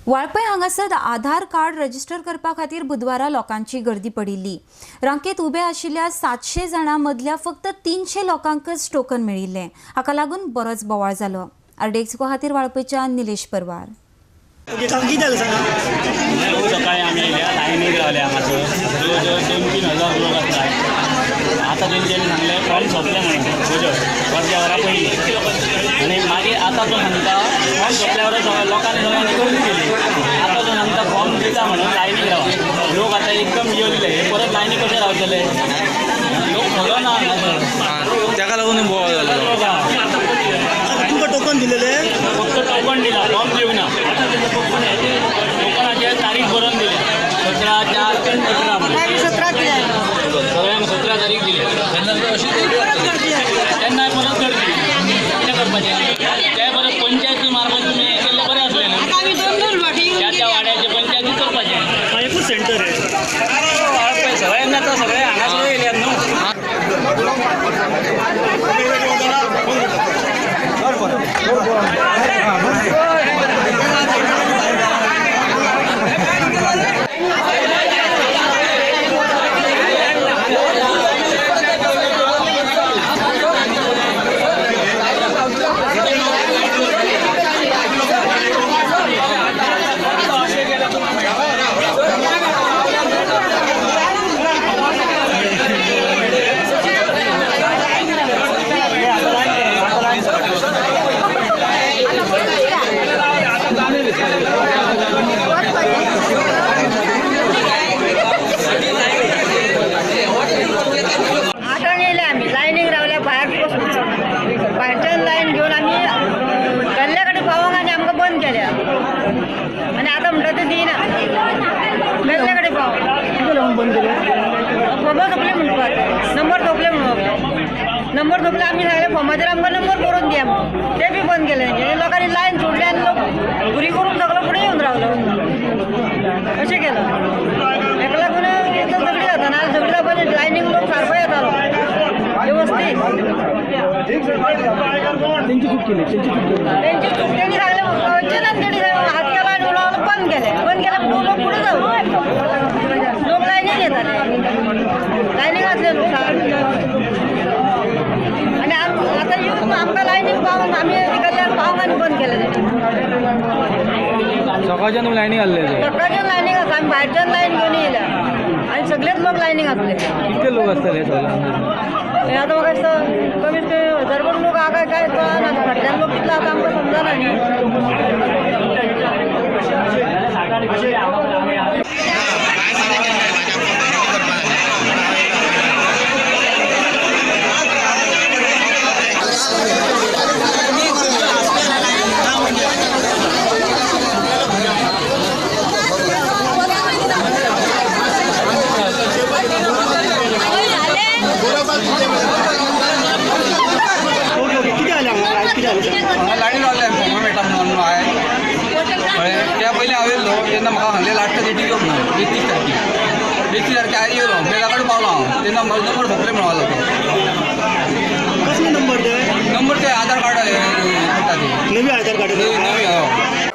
वाळपय हांगासर आधार card register करपा खातीर बुधवारा लोकांची गर्दी पडिल्ली. रांकेत उबे आशिल्ल्या 700 जाणां मदल्या फक्त 300 लोकांकच टोकन मेळिल्लें. हाका लागून बरोच बोवाळ जालो. आरडीएक्स खातीर वाळपयच्या निलेश परवार. सकाळी आमी लायनीक रावले हांगासर जवळ 2-3 हजार लोक आसता. आतां तेंच्यांनी सांगलें फॉर्म सोंपले म्हणून म्हज्यो अर्द्या वरां पयलीं, आनी मागीर आतां तो सांगता फॉर्म सोंपल्या वरां लोकांनी सगळ्यांनी गर्दी केली. आतां तो सांगता फॉर्म दिता म्हणून लायनीक रावा. लोक आतां एकदम येयल्ले, परत लायनीक कशे रावतले? लोक सगळो ना हांगासर, ताका लागून बोवाळ जालो. तुमकां टोकन दिलेलें? फक्त टोकन दिला, फॉर्म दिवंक ना. टोकनाचेर तारीख बरोवन दिल्या 17/4/18, सगळ्यांक 17 तारीख दिली. तेन्ना परत गर्दी कितें करपाचें? ते परत पंचायती मार्फत तुमी हें केल्लें बरें आसलें न्हू. त्या त्या वाड्याचे पंचायती करपाचें. एकूच सेंटर आहे. सगळ्यांक आतां सगळे हांगासर येयल्यात न्हू. आतां येयले आमी लायनीक रावल्या भायर बसून, भायरच्यान लायन घेवन आमी गल्ल्या कडेन पावोंक आनी आमकां बंद केल्या. आनी आतां म्हणटा ते दिना गल्ल्या कडेन पावोंक. कितें लागून बंद केलें? फॉर्मां सोंपले म्हणपाक, नंबर सोंपले म्हणपाक. नंबर सोंपले आमी सांगलें फॉर्माचेर आमकां नंबर बरोवन दिया म्हणून, ते बी बंद केले. लोकांनी लायन सोडली आनी लोक घुरी करून सगळो फुडें येवन रावलो. अशें केलं. हेका लागून झगडी जाता ना, झगडी जावपाचें. लायनीक लोक सारको येतालो व्यवस्थीत. तेंची चूक केली, तेंची चूक केली. तेंची चूक तेणी सांगलें वचनात, तेणी हात केला आनी म्हणून बंद केलें. बंद केलें म्हणून लोक फुडें जावं, लोक लायनीक येताले, लायनीक आसले लोक. आनी आतां येवन आमकां लायनीक पावोंक आमी गल्ल्यार पावोंक आनी बंद केलें तेणी. सकाळच्यान तुमी लायनीक आसले? सकाळच्यान लायनीक आसा आमी, भायरच्यान लायन घेवन येयल्या आनी सगळेच लोक लायनीक आसले. कितले लोक आसतले सगळे? हे आतां म्हाका दिसता कमीत कमी हजारभर लोक आहा काय कळना, फाटल्यान लोक कितलो आतां आमकां समजना न्ही. ओके ओके, कितें जालें हांगा? कितें जालें? लायनीन रावले फॉर्मा मेळटा म्हणून हांवें कळ्ळें. त्या पयलीं हांव येयल्लो तेन्ना म्हाका सांगलें लास्ट डेटी यो म्हणून 31 तारखेक. 31 तारखेक आयज येयलो, बेला कडेन पावलो हांव तेन्ना म्हजो नंबर सोंपले म्हणून आलो तो. कसले नंबर ते? नंबर ते आधार कार्ड करता ते नवी आधार कार्ड? नवी हय.